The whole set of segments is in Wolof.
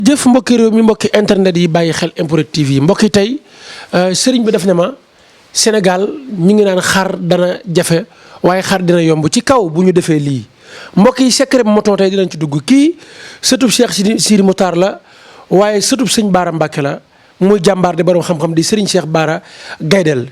jëf mbokki réew mi mbokki internet yi bàyyi xel MPROD TV yi mbokki tey sëriñ bi def ne ma Sénégal ñu ngi naan xar dana jafe waaye xar dina yomb ci kaw bu ñu defee lii mbokk yi secret moto tey dinañ ci dugg kii sëtub Cheikh Sidi Mokhtar la waaye sëtub sëñ Baara Mbacke la muy jàmbaar di borom xam-xam di sëriñ Cheikh Baara Gaydel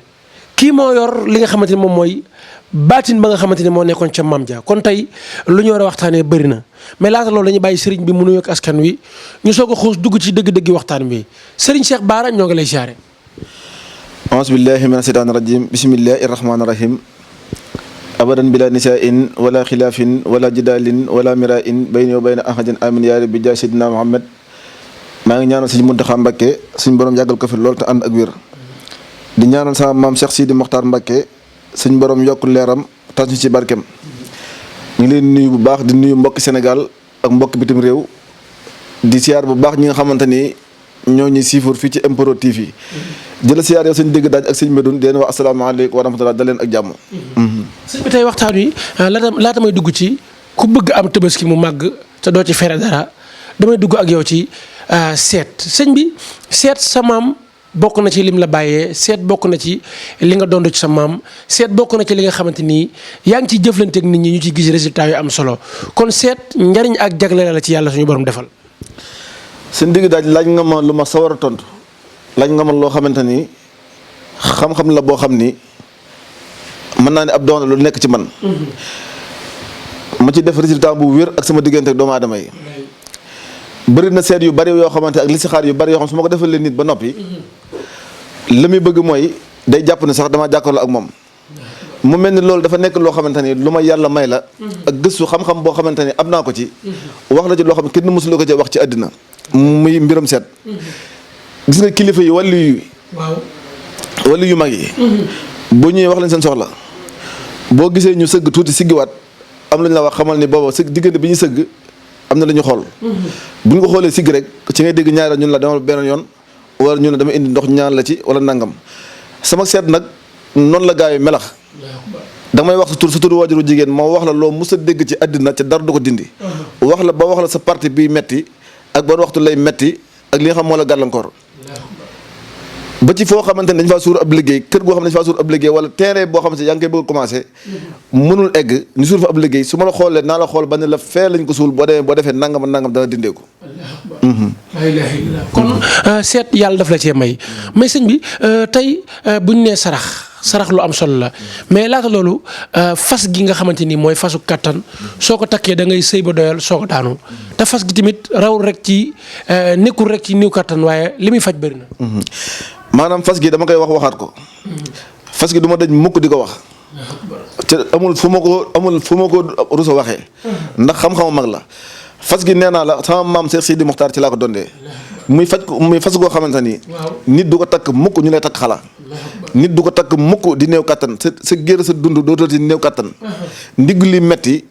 kii moo yor li nga xamante ni moom mooy baatin ba nga xamante ni moo nekkoon ca Maam Dia kon tey lu ñu war a waxtaanee bëri na mais laata loolu dañuy bàyyi sëriñ bi mu nuyoog askan wi ñu soog a xuus dugg ci dëgg-dëggi waxtaan bi sëriñ Cheikh Baara ñoo ngi lay siyaare. auzu billahi mina shaytaani rajim bismillahi rahmaani rahim abadan bila nisain wala xilaafin wala jidaalin wala mirain bayni wa bayna ahadin amin yaa rabbi jaay Seydina Muhammad maa ngi ñaanal sëñ Muntaxa Mbàkke suñ borom yàggal ko fi lool te ànd ak wér di ñaanal sama maam Cheikh Sidi Mokhtar Mbàkke suñ borom yokk leeram tas ñu ci barkem ñu ngi leen nuyu bu baax di nuyu mbokki Sénégal ak mbokki bitim réew di siyaar bu baax ñi nga xamante ni ñoo ñuy siifur fii ci MPROD TV jëla siyaar yow suñ dégg daaj ak sëñ Medoune di leen wax asalaamaaleykum wa rahmatulah da leen ak jàmm. sëñ bi tey waxtaan wi laata may dugg ci ku bëgg am tabaski mu màgg te doo ci fere dara damay dugg ak yow ci seet sëñ bi seet sa maam bokk na ci lim la bàyyee seet bokk na ci li nga dond ci sa maam seet bokk na ci li nga xamante ni yaa ngi ciy jëflanteeg nit ñi ñu ciy gis résultat yu am solo kon seet njariñ ak jagle la ci yàlla suñu borom defal. seen digg daaj laaj nga ma lu ma sawar a tontu laaj nga ma loo xamante ni xam-xam la boo xam ni mën naa ne ab doon lu nekk ci man. ma ci def résultat bu wér ak sama diggante ak doomu aadama yi. bëri na seet yu bari yoo xamante ak listixaar yu bari yoo xam su ma ko defalee nit ba noppi la muy bëgg mooy day jàpp ne sax damaa jàkkaarloo ak moom. mu mel ni loolu dafa nekk loo xamante ni lu ma yàlla may la. ak gëstu xam-xam boo xamante ni am naa ko ci. wax la ci loo xam ne kenn mësuloo ko ci wax ci àddina muy mbiram seet. gis nga kilifa yi wàllu yu mag yi. boo ñëwee wax leen seen soxla boo gisee ñu sëgg tuuti siggiwaat am lu ñu la wax xamal ni booba sëgg diggante bi ñu sëgg am na lu ñu xool. bu ñu ko xoolee sigg rek ci ngay dégg ñaari ñun la demal benn yoon wala ñu ne dama indi ndox ñaan la ci wala nangam sama seet nag noonu la gaa yi melax. damay wax sa tur waajuru jigéen moo wax la loo mës a dégg ci àddina ca dara du ko dindi. wax la ba wax la sa parti bi metti ak ban waxtu lay metti ak li nga xam moo la gàllankoor. ba ci foo xamante ne dañ faa suur ab liggéey kër goo xam ne dañ faa suur ab liggéey wala terrain boo xam ne yaa ngi koy bëgg a commencé mënul egg ñu suur fa ab liggéey su ma la xoolee naa la xool ba ne la fee lañ ko suul boo demee boo defee nangam nangam dana dindee ko. kon seet yàlla daf la cee may sëñ bi tey bu ñu nee sarax lu am solo la mais laata loolu fas gi nga xamante ni mooy fasu kattan soo ko takkee da ngay sëy ba doyal soo ko daanu te fas gi tamit rawul rek ci nekkul rek ci niw kattan waaye li muy faj bëri na. maanaam fas gi dama koy waxaat ko fas gi du ma daj mukk di ko wax te amul fu ma ko rusa waxee ndax xam-xamu mag la fas gi nee naa la sama maam Cheikh Sidi Mokhtar ci laa ko dondee muy fas goo xamante ni nit du ko takk mukk ñu lay takk xala nit du ko takk mukk di néew kattan sa gér sa dund dootoo ci néew kattan ndigg li metti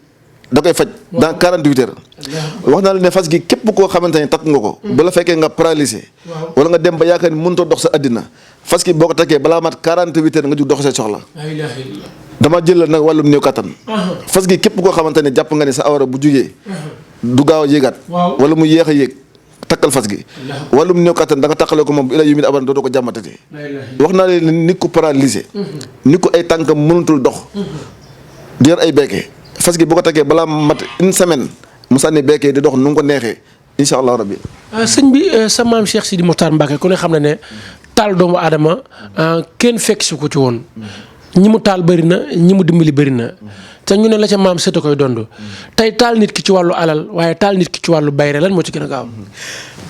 da koy faj dans 48 heures wax naa la ne fas gi képp koo xamante ni takk nga ko bu la fekkee nga paralysé wala nga dem ba yaakaar ni mënutoo dox sa àddina fas gi boo ko takkee balaa mat 48 heures nga jug dox sa soxla dama jël la nag wàllum néew kattan fas gi képp koo xamante ni jàpp nga ni sa awara bu jugee du gaaw a yéegaat wala mu yéex a yéeg takkal fas gi wàllum néew kattan da nga takkale ko moom bu ila yu mit aban dootoo ko jàmmatati wax naa leen nit ku paralysé nit ku ay tànkam mënutul dox di yor ay bekke fas gi boo ko takkee balaa mat une semaine mu sànni bekkee di dox nu nga ko neexee incha allah rabbi. sëñ bi sa maam Cheikh Sidi Mokhtar Mbacke ku ne xam ne taal doomu aadama kenn fekk si ko ci woon ñi mu taal bëri na ñi mu dimbali bëri na te ñu ne la ca maam sëta koy dond tey taal nit ki ci wàllu alal waaye taal nit ki ci wàllu bayre lan moo ci gën a gaaw.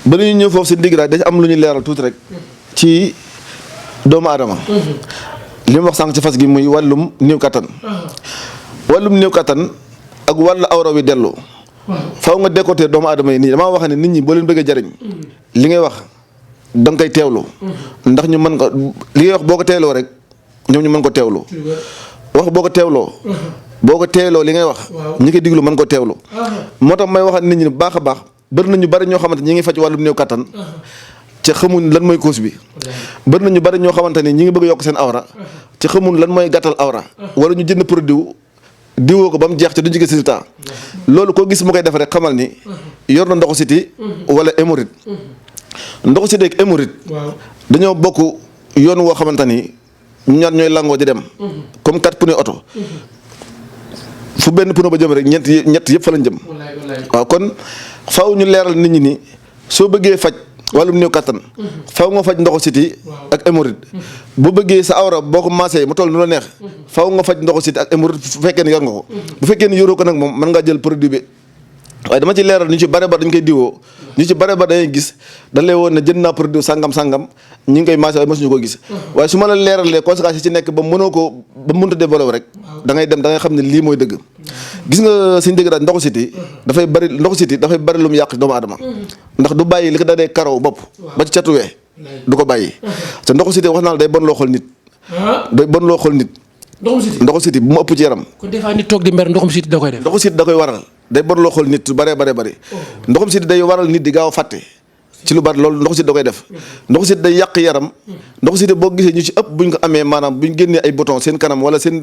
ba ñu ñëw foofu si digg daal dañ am lu ñuy leeral tuuti rek ci doomu aadama. li mu wax sànq ci fas gi muy wàllum néew kattan. wàllum néew kattan ak wàllu awra wi dellu faaw nga décoté doomu aadama yi nii damaa wax ne nit ñi boo leen bëggee jariñ li ngay wax da nga koy teewlu ndax ñu mën ko li ngay wax boo ko teewloo rek ñoom ñu mën ko teewlu wax boo ko teewloo boo ko teewloo li ngay wax ñi koy diglu mën ko teewlu moo tax may wax nit ñi baax a baax bëri na ñu bari ñoo xamante ñi ngi faj wàllum néew kattan ci xamuñ lan mooy cause bi bëri na ñu bari ñoo xamante ni ñi ngi bëgg yokk seen awra ci xamuñ lan mooy gàttal awra wala ñu jënd produit diwoo ko ba mu jeex te du gis résultat loolu koo gis mu koy def rek xamal ni yor na ndoxu siti wala hémorroïde ndoxu siti ak hémorroïde dañoo bokk yoon woo xamante ni ñaar ñooy langoo di dem comme 4 pneu oto fu benn pneu ba jëm rek ñett yëpp fa lañ jëm waaw kon faaw ñu leeral nit ñi ni soo bëggee faj wàllum néew kattan faaw nga faj ndoxu siti ak hémorroïde bu bëggee sa awra boo ko maasee mu toll nu la neex faaw nga faj ndoxu siti ak hémorroïde bu fekkee ne yor nga ko bu fekkee ne yoroo ko nag moom mën ngaa jël produit bi waaye dama ci leeral ñu ci bare ba dañ koy diwoo ñu ci bare ba dañuy gis dañ lay woon ne jënd naa produit sangam ñu ngi koy maasee waaye mosuñu ko gis waaye su ma la leeralee conséquences yi ci nekk ba mënoo ko ba mënut a développé rek da ngay dem da ngay xam ne lii mooy dëgg gis nga suñu dëgg daal ndoxu siti dafay bari lu mu yàq doomu aadama ndax du bàyyi li ko dalee karaw bopp ba ci catuwee du ko bàyyi te ndoxu siti wax naa la day bon loo xool nit ndoxu siti bu mu ëpp ci yaram kon des fois nit toog di mer ndoxum siti da koy def ndoxu siti da koy waral day bon loo xool nit su bare ndoxum siti day waral nit di gaaw a fàtte ci lu bari loolu ndoxu siti da koy def ndoxu siti day yàq yaram ndoxu siti boo gisee ñu ci ëpp buñ ko amee maanaam buñ génnee ay bouton seen kanam wala seen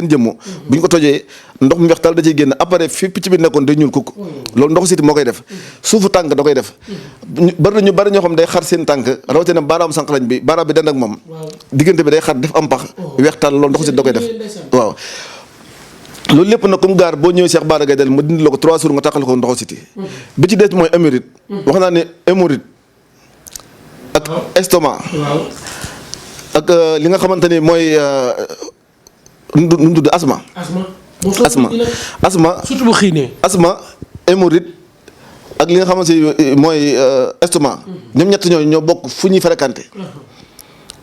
jëmmu buñ ko tojee ndox mu weex tal da ciy génn après fi picc bi nekkoon day ñuul kukk loolu ndoxu siti moo koy def suufu tànk da koy def bari ñoo xam day xar seen tànk rawatina baaraam sànq lañ bi baaraam bi dend ak moom diggante bi day xar def am pax weex tal loolu ndoxu siti da koy def waaw loolu lépp nag comme gaar boo ñëwee Cheikh Bara Gaye ma dindi la ko 3 jours nga tàqal ko ndoxu siti bi ci des mooy hémorroïde wax naa ne hémorroïde ak estomac ak li nga xamante ni mooy nu tudd asma surtout bu xiinee asma hémorroïde ak li nga xamante ni mooy estomac ñoom ñett ñoo bokk fu ñuy fréquenté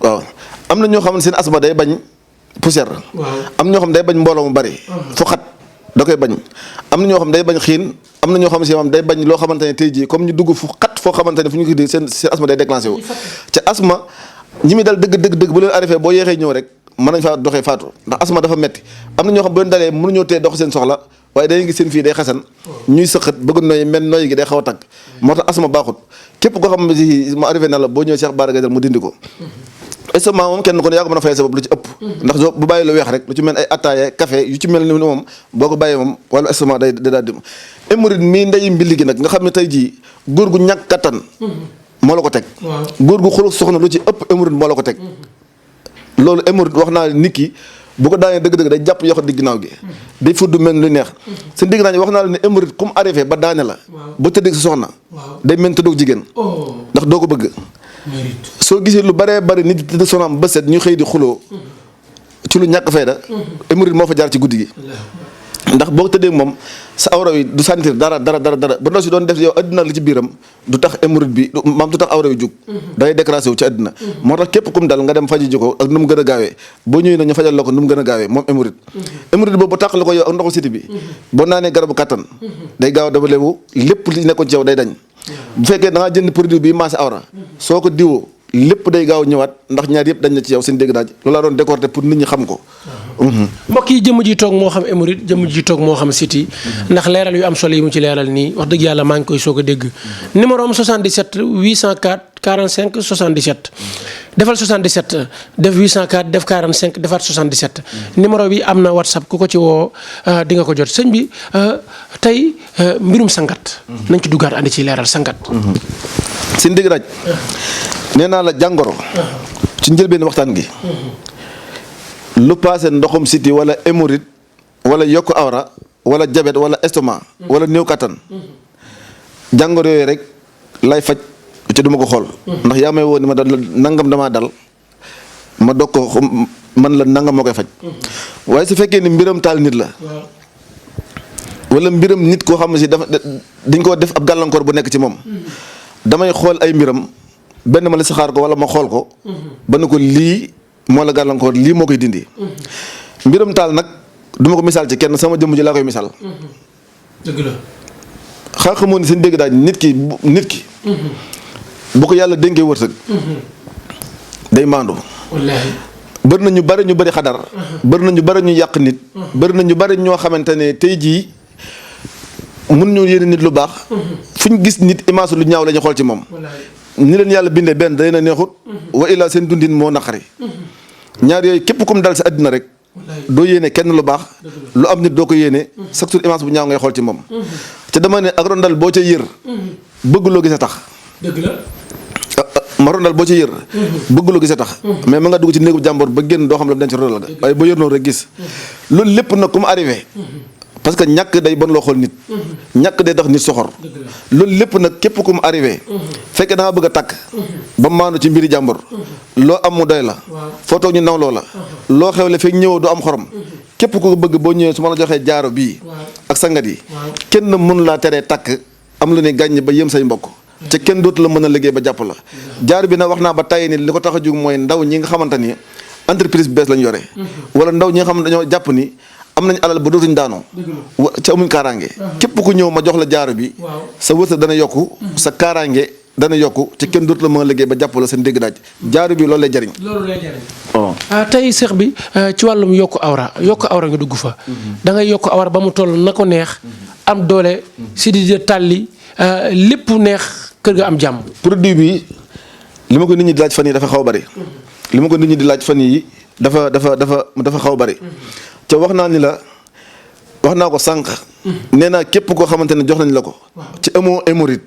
waaw am na ñoo xamante seen asma day bañ poussière am ñoo xam day bañ mbooloo mu bari fu xat da koy bañ am na ñoo xam day bañ xiin am na ñoo xam si moom day bañ loo xamante ne tey jii comme ñu dugg fu xat foo xamante ne fu ñu ko di seen asma day déclenché wu ca asma ñi muy dal dëgg bu leen arrivé boo yeexee ñëw rek mën nañ faa doxee faatu ndax asma dafa metti am na ñoo xam bu leen dalee mënuñoo tee dox seen soxla waaye day gis seen fii day xasan ñuy sëqat bëgg nooy mel nooy gi day xaw a tagg moo tax asma baaxut képp koo xam ne si mu arrivé na la boo ñëwee Cheikh Bara Gaye mu dindi ko estomac moom kenn ko ne yaa ko mën a fayal sa bopp lu ci ëpp ndax bu bàyyi lu weex rek lu ci mel ay attaaya café yu ci mel ni moom boo ko bàyyee moom wala estomac day daal di hémorroïde mii ndeyi mbilli gi nag nga xam ne tey jii góor gu ñàkk kattan moo la ko teg góor gu xulu soxna lu ci ëpp hémorroïde moo la ko teg loolu hémorroïde wax naa nit ki bu ko daanee dëgg-dëgg day jàpp yoxo digg ginnaaw gi day fudd mel lu neex seen digg naa wax naa la ne hémorroïde comme arrivé ba daane la ba tëddee si soxna day mel tëddoog jigéen ndax doo ko bëgg soo gisee lu baree bari nit di sonaam ba set ñu xëy di xuloo ci lu ñàkk fayda hémorroïde moo fa jaar ci guddi gi ndax boo tëddee moom sa awra wi du sentir dara ba ndaw si doon def yow addina li ci biiram du tax hémorroïde bi du tax awra wi jug day décrassé wu ci addina moo tax képp kum dal nga dem faji ji ko ak nu mu gën a gaawee boo ñëwee na ñu fajal la ko nu mu gën a gaawee moom hémorroïde boobu tàq la ko yow ak ndoxu siti bi boo naanee garabu kàttan day gaaw dafa leewu lépp li nekkoon ci yow day dañ bu fekkee da ngaa jënd produit bi maase awra soo ko diwoo lépp day gaaw ñëwaat ndax ñaar yëpp dañ na ci yow seen dégg daaj loolu laa doon décorté pour nit ñi xam ko mbokk yi jëmm ji toog moo xam hémorroïde jëmm ji toog moo xam siti ndax leeral yu am solo yi mu ci leeral nii wax dëgg yàlla maa ngi koy soog a dégg numéro am 77 804 45 77 defal 77 def 804 def 45 defaat 77 numéro bi am na whatsapp ku ko ci woo di nga ko jot sëñ bi tey mbirum sangat nañ ci duggaat andi ci leeral sangat seen dégg daaj nee naa la jàngoro ci njëlbeen waxtaan gi lu paase ndoxum siti wala hémorroïde wala yokk awra wala diabète wala estomac wala néew kattan jàngoro yooyu rek lay faj te duma ko xool ndax yaa may woo ni ma dal nangam damaa dal ma dog ko man la nangam moo koy faj waaye su fekkee ni mbiram taal nit la wala mbiram nit koo xam ne si dafa dañ koo def ab gàllankoor bu nekk ci moom damay xool ay mbiram benn ma la si xaar ko wala ma xool ko ba ne ko lii moo la gàllankoor lii moo koy dindi mbiram taal nag duma ko misaal ci kenn sama jëmm ji laa koy misaal dëgg la xaa xamoo ni seen dégg daaj nit ki bu ko yàlla dénkee wërsëg day maandu wallaahi bëri na ñu bari xadar bëri na ñu bari ñu yàq nit bëri na ñu bari ñoo xamante ne tey jii mun ñu yéene nit lu baax fu ñu gis nit image lu ñaaw la ñu xool ci moom ni leen yàlla bindee benn day na neexut wa illaa seen dundin moo naqari ñaar yooyu képp kum dal si àddina rek doo yéene kenn lu baax lu am nit doo ko yéene chaque jour image bu ñaaw ngay xool ci moom te dama ne ak rondal boo ca yër bëgg loo gis a tax dëgg la ma rondal boo ca yër bëgg loo gis a tax mais ma nga dugg ci néegu jàmbur ba génn doo xam ne dañ ci rondal ga waaye boo yër noonu rek gis loolu lépp nag ku mu arrivé parce que ñàkk day bon loo xool nit ñàkk day tax nit soxor loolu lépp nag képp ku mu arrivé fekkee da nga bëgg a takk ba maanu ci mbiri jàmbur loo am mu doy la foo toog ñu nawloo la loo xewle fekk ñëwoo du am xorom képp ku ko bëgg boo ñëwee su ma la joxee jaaro bii ak sangat yi kenn mun laa teree takk am lu ne gàññ ba yëm say mbokk te kenn dootu la mën a liggéey ba jàpp la jaaro bi nag wax naa ba tàyyi ni li ko tax a jóg mooy ndaw ñi nga xamante ni entreprise bu bees lañ yore wala ndaw ñi nga xam ne dañoo jàpp ni am nañ alal ba dootuñ daanoo ci amuñ kaaraange képp ku ñëw ma jox la jaaro bi sa wërsëg dana yokku sa kaaraange dana yokku ci kenn dootu la mën a liggéey ba jàpp la seen dégg daaj jaaro bi loolu lay jariñ tey seex bi ci wàllum yokku awra nga dugg fa da ngay yokku awra ba mu toll na ko neex am doole si di tàlli lépp neex kër ga am jàmm produit bi li ma ko nit ñi di laaj fan yi dafa xaw a bari li ma ko nit ñi di laaj fan yi dafa xaw a bari te wax naa ni la wax naa ko sànq nee naa képp koo xamante ne jox nañ la ko ci amoo hémorroïde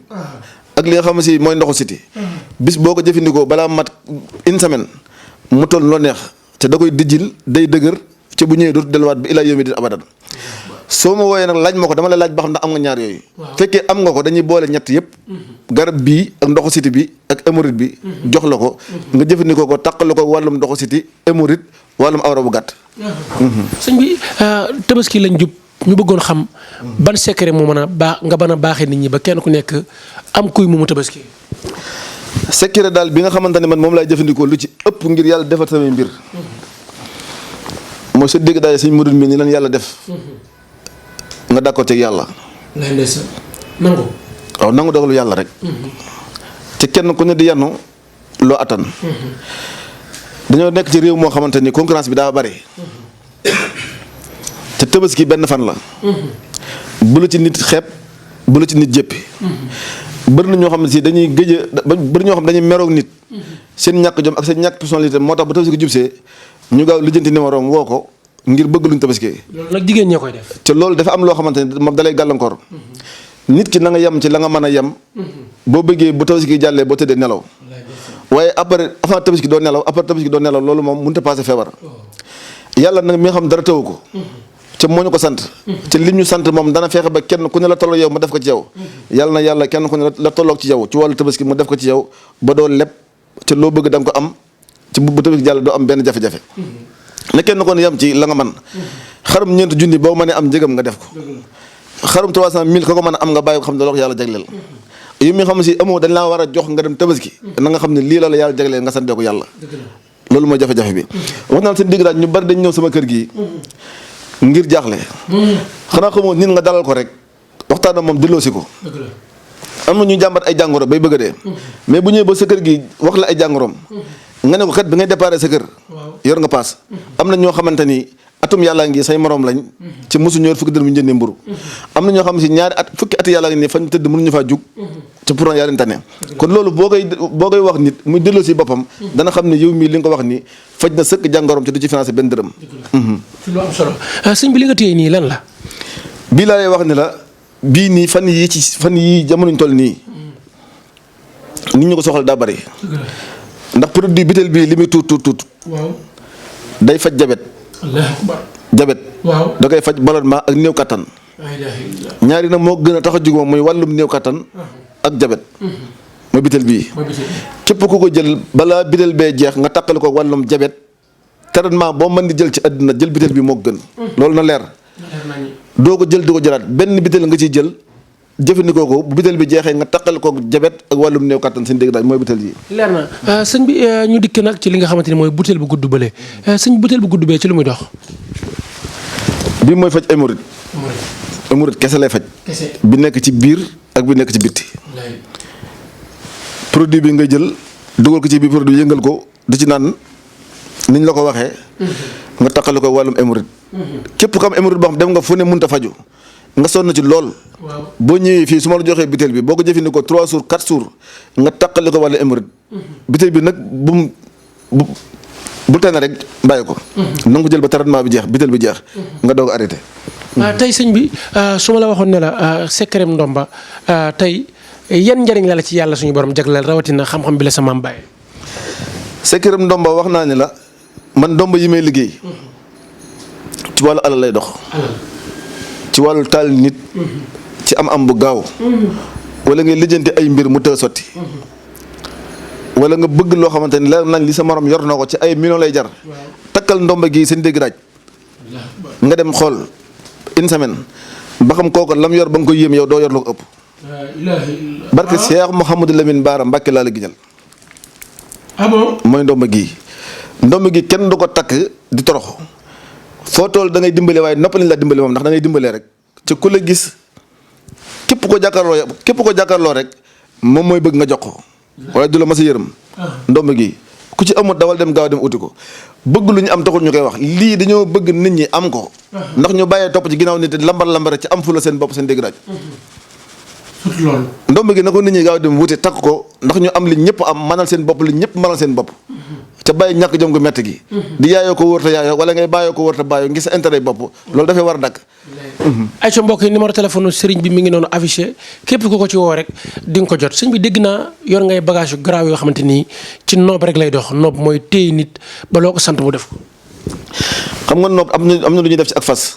ak li nga xam si mooy ndoxu siti bis boo ko jëfandikoo balaa mat une semaine mu toll loo neex te da koy dijjil day dëgër ci bu ñëwee dootu delluwaat bi ilaa yawmi din abadan soo ma wooyee nag laaj ma ko dama la laaj ba xam ndax am nga ñaar yooyu fekkee am nga ko dañuy boole ñett yëpp garab bii ak ndoxu siti bi ak hémorroïde bi jox la ko nga jëfandikoo ko taqal ko wàllum ndoxu siti hémorroïde wàllum awra bu gàtt sëñ bi tabaski lañ jub ñu bëggoon xam ban secret moo mën a baax nga mën a baaxee nit ñi ba kenn ku nekk am kuy moomu tabaski secret daal bi nga xamante ne man moom laay jëfandikoo lu ci ëpp ngir yàlla defal samay mbir mooy sa dégg daal suñ mudul mi ni lan yàlla def nga d'accord ci yàlla nangu waaw nangu dogalu yàlla rek ci kenn ku ne di yanu loo attan dañoo nekk ci réew moo xamante ni concurrence bi daa bari te tabaski benn fan la bu la ci nit xeeb bu la ci nit jëppi bëri na ñoo xam ne si dañuy bëri ñoo xam ne dañuy meroog nit seen ñàkk jom ak seen ñàkk personnalité moo tax ba tabaski jubsee ñu gaaw lijjanti numéro woo ko ngir bëgg luñ tabaski loolu nag jigéen ñee koy def te loolu dafa am loo xamante ni moom dalay gàllankoor nit ki na nga yem ci la nga mën a yem boo bëggee bu tabaski jàllee boo tëddee nelaw waaye après avant tabaski doo nelaw après tabaski doo nelaw loolu moom mënut a passé feebar yàlla nag mi nga xam dara tawu ko ca moo ñu ko sant te lim ñu sant moom dana feexe ba kenn ku ne la tolloo yow mu def ko ci yow yàlla na yàlla kenn ku ne la tolloog ci yow ci wàllu tabaski mu def ko ci yow ba doo leb ca loo bëgg da nga ko am ci bu tabaski jàll doo am benn jafe-jafe ne kenn ko ne yem ci la nga man xarum ñeenti junni boo mënee am njëgam nga def ko xarum 300 000 ka ko mën a am nga bàyyi ko xam ne loolu yàlla jagleel yu mi xam si amoo dañ laa war a jox nga dem tabaski na nga xam ne lii la la yàlla jagleel nga santee ko yàlla loolu mooy jafe-jafe bi wax naa seen digg daal ñu bari dañ ñëw sama kër gi ngir jaaxle xanaa xamoo nit nga dalal ko rek waxtaan moom delloosi ko am na ñuy jàmbat ay jàngoro bay bëgg a dee mais bu ñëwee ba sa kër gi wax la ay jàngoroom nga ne ko kat bi ngay déparé sa kër yor nga paas am na ñoo xamante ni atum yàllaa ngi say morom lañ ci mosu ñëw fukki dërëm ñu jëndee mburu am na ñoo xam si ñaari at fukki at yàllaa ngi nii fañ tëdd mënuñu faa jug te pourtant yaa leen tane kon loolu boo koy wax nit muy delloo si boppam dana xam ne yow mii li nga ko wax ni faj na sëkk jàngoroom te du ci financé benn dërëm lu am solo sëñ bi li nga téye nii lan la bii laa lay wax ni la bii nii fan yii jamono ñu toll nii nit ñu ko soxla daa bari ndax produit bitel bii li muy tuut day faj jabet jabet da koy faj ballonnement ak néew kattan ñaari nag moo gën a tax a jug moom muy wàllum néew kattan ak jabet mooy bitel bii képp ku ko jël balaa bitel bee jeex nga takkal ko wàllum jabet traitement boo mën di jël ci àddina jël bitel bi moo gën loolu na leer doo ko jël di ko jëlaat benn bitel nga ciy jël jëfandikoo ko bu bitel bi jeexee nga takkal ko jabet ak wàllum néew kattan seen dégg daal mooy bitel yi leer na sëñ bi ñu dikk nag ci li nga xamante ni mooy butéel bu gudd bële sëñ butéel bu gudd bee ci lu muy dox bii mooy faj hémorroïde hémorroïde kese lay faj bi nekk ci biir ak bi nekk ci bitti produit bi nga jël dugal ko ci biir produit yëngal ko di ci naan niñ la ko waxee nga takkal ko wàllum hémorroïde képp xam hémorroïde boo xam dem nga fu ne mënta faju nga sonn ci lool boo ñëwee fii su ma la joxee bitel bi boo ko jëfandikoo 3 jours 4 jours nga takkale ko wàllu hémorroïde bitel bi nag bu bu tane rek bàyyi ko. na nga ko jël ba traitement bi jeex bitel bi jeex. nga doog arrêté. tey sëñ bi su ma la waxoon ne la secret ndomba tey yan njëriñ la ci yàlla suñu borom jagleel rawatina xam-xam bi la sa maam bàyyi. secret ndomba wax naa ne la man ndomba yi may liggéey. ci wàllu alal lay dox. ci wàllu taal nit. ci am bu gaaw. wala ngay lijjanti ay mbir mu tëë sotti. wala nga bëgg loo xamante ni leer nañ li sa morom yor na ko ci ay millions lay jar. takkal ndomba gi seen dégg daaj. nga dem xool une semaine ba xam kooku lam yor ba nga koy yéem yow doo yor lu ko ëpp. barke Cheikh Mouhamadou Lamine Bara Mbacke laa la giñal. mooy ndomba gi. ndomba gi kenn du ko takk di torox foo tool da ngay dimbale waaye noppali la dimbale moom ndax da ngay dimbalee rek ci ku la gis képp ko jàkkaarloo rek moom mooy bëgg nga jox ko. wala du la mas a yërëm. ndomb gi ku ci amul dawal dem gaaw dem uti ko bëgg lu ñu am taxul ñu koy wax lii dañoo bëgg nit ñi am ko. ndax ñu bàyyee topp ci ginnaaw nit lambar ci am fu la seen bopp seen dégg daaj. loolu. ndomb gi na ko nit ñi gaaw dem wuti takk ko ndax ñu am li ñëpp am manal seen bopp li ñëpp manal seen bopp. ca bàyyi ñàkk jom gu metti gi. di yaayoo ko wërta yaayoo wala ngay bàyyoo ko wërta bàyyoo ngir sa intérêt bopp loolu dafay war a dakk. ay ca mbokk yi numéro téléphone sëriñ bi mi ngi noonu affiché képp ku ko ci woo rek di nga ko jot sëñ bi dégg naa yor ngay bagage yu garaaw yoo xamante ni ci noob rek lay dox noob mooy téye nit ba loo ko sant mu def ko. xam nga noob am na lu ñuy def ci ak fas.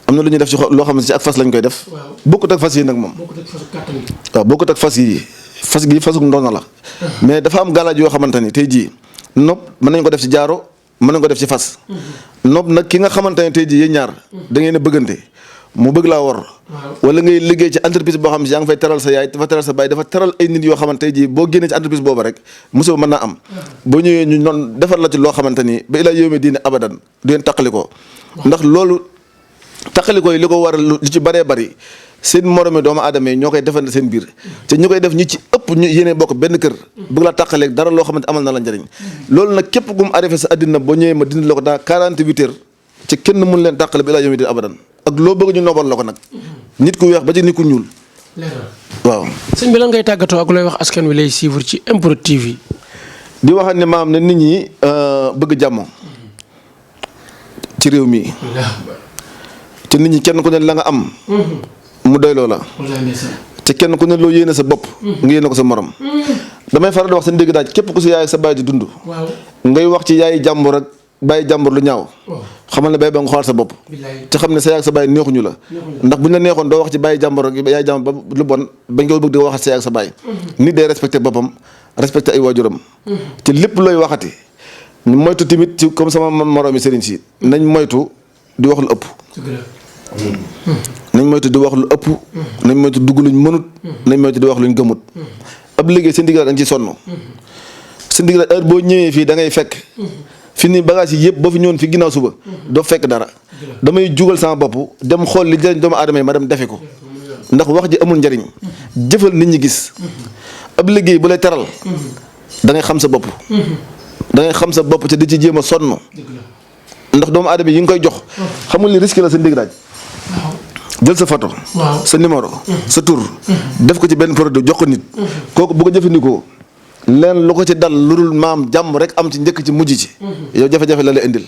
am na lu ñuy def ci loo xam ne ci ak fas lañ koy def. bokkut ak fas yi nag moom. waaw bokkut ak fas yi fas gi fasuk ndoona la. mais dafa am galaaj yoo xamante ni tey jii noob mën nañ ko def ci jaaro mën nañ ko def ci fas. noob nag ki nga xamante ne tey jii yéen ñaar da ngeen a bëggante mu bëgg laa wor. wala ngay liggéey ci entreprise boo xam ne yaa ngi fay teral sa yaay dafa teral sa baay dafa teral ay nit yoo xamante tey jii boo génnee ci entreprise boobu rek musiba mën naa am. boo ñëwee ñu noonu defar la ci loo xamante ni ba ilaa yawmi diine abadan du ngeen taqali ko. ndax loolu taqali ko yi li ko waral lu ci bëree bëri seen moromi doomu aadama yi ñoo koy defante seen biir te ñu koy def ñi ci ëpp ñu yéene bokk benn kër bëgg laa tàqaleeg dara loo xamante amal na la njëriñ loolu nag képp gu mu arrivé sa àddina boo ñëwee ma dindi la ko dans 48 heures ci kenn mun leen tàqale bi laa yawmi diin abadan ak loo bëgg ñu nobal la ko nag nit ku weex ba ci nit ku ñuul waaw. sëñ bi lan ngay tàggatoo ak looy wax askan wi lay suivre ci MPROD TV. di waxaat ne maam ne nit ñi bëgg jàmm ci réew mi te nit ñi kenn ku ne la nga am. mu doy loola te kenn ku ne loo yéene sa bopp nga yéene ko sa morom damay faral di wax seen dégg daaj képp ku si yaay sa baay di dund ngay wax ci yaay jàmbur ak bàyyi jàmbur lu ñaaw xamal ne bay ba nga xool sa bopp te xam ne sa yaay ak sa baay neexuñu la ndax buñ la neexoon doo wax ci bàyyi jàmbur ak yaay jàmbur ba lu bon bañ ko bëgg di waxat sa yaay ak sa baay nit day respecté boppam respecté ay waajuram te lépp looy waxati ñu moytu tamit ci comme sama moroomi sëriñ si nañ moytu di wax lu ëpp nañ moytu di wax lu ëpp nañ moytu dugg luñ mënut nañ moytu di wax luñ gëmut ab liggéey seen diggal dañ ci sonn seen diggal heure boo ñëwee fii da ngay fekk fi ni bagage yi yëpp boo fi ñëwoon fi ginnaaw suba doo fekk dara damay jugal sama bopp dem xool li jëriñ doomu aadama yi ma dem defe ko ndax wax ji amul njariñ jëfal nit ñi gis ab liggéey bu lay teral da ngay xam sa bopp da ngay xam sa bopp te di ci jéem a sonn ndax doomu aadama yi nga koy jox xamul ni risque la seen digg daaj jël sa photo sa numéro sa tur def ko ci benn produit jox ko nit kooku bu ko jëfandikoo leen lu ko ci dal lu dul maam jàmm rek am ci njëkk ci mujj ci yow jafe-jafe la la indil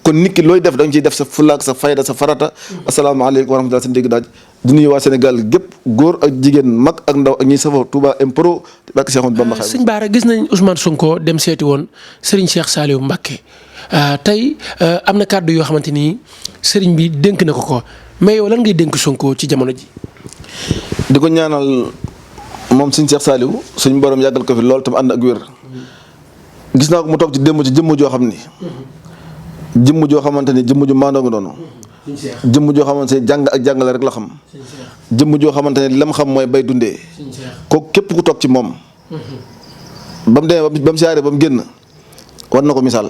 kon nit ki looy def da nga ciy def sa fulaak sa fayda sa farata asalaamaaleykum wa rahmatulah seen dégg daaj di nuyu waa Sénégal gépp góor ak jigéen mag ak ndaw ak ñiy safoo Touba MPROD ak Cheikh Ahmadou Bamba sëñ Bara gis nañ Ousmane Sonko dem seeti woon Serigne Cheikh Saliou Mbacké tey am na kàddu yoo xamante ni Serigne bi dénk na ko mais yow lan ngay dénk Sonko ci jamono ji. di ko ñaanal moom suñu Cheikh Saliou suñu borom yàggal ko fi lool tam ànd ak wér gis naa ko mu toog ci démb ci jëmm joo xam ni jëmm joo xamante ni jëmm ju maandoo nga doonu jëmm joo xamante ni jàng ak jàngale rek la xam jëmm joo xamante ni lam xam mooy bay dundee kooku képp ku toog ci moom ba mu demee ba mu siyaaree ba mu génn war na ko misaal